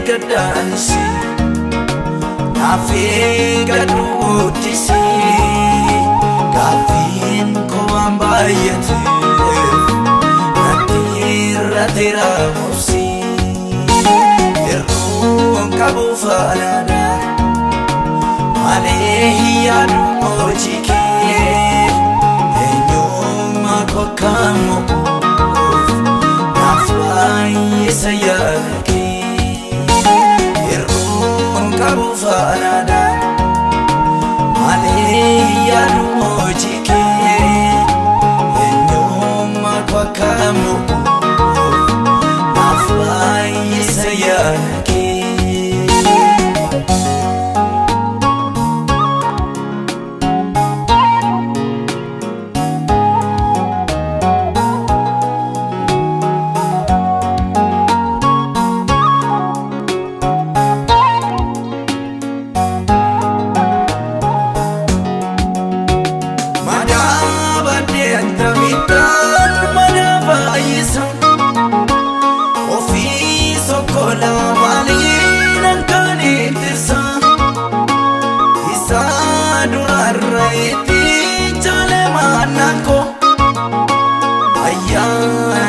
Eeggadhaansi naaf eeggadhu guddisi, gaaffiin koo waan baay'ateef natti irratti raamubsi. Hir'uun qabu faalaadha malee hin yaadu hojii kee, eenyummaa koo akka mo'uuf naaf baay'isa yaada kee. Hir'uun qabu faalaadha malee hin yaadu hojii kee, eenyummaa koo akka mo'uuf naaf baay'isa yaada kee. Madaabadde akkamittaan mana baay'isa, ofii sokkola maaliin akkaan ittisa, isa durarra itti jaale maannaan koo. Ayyaana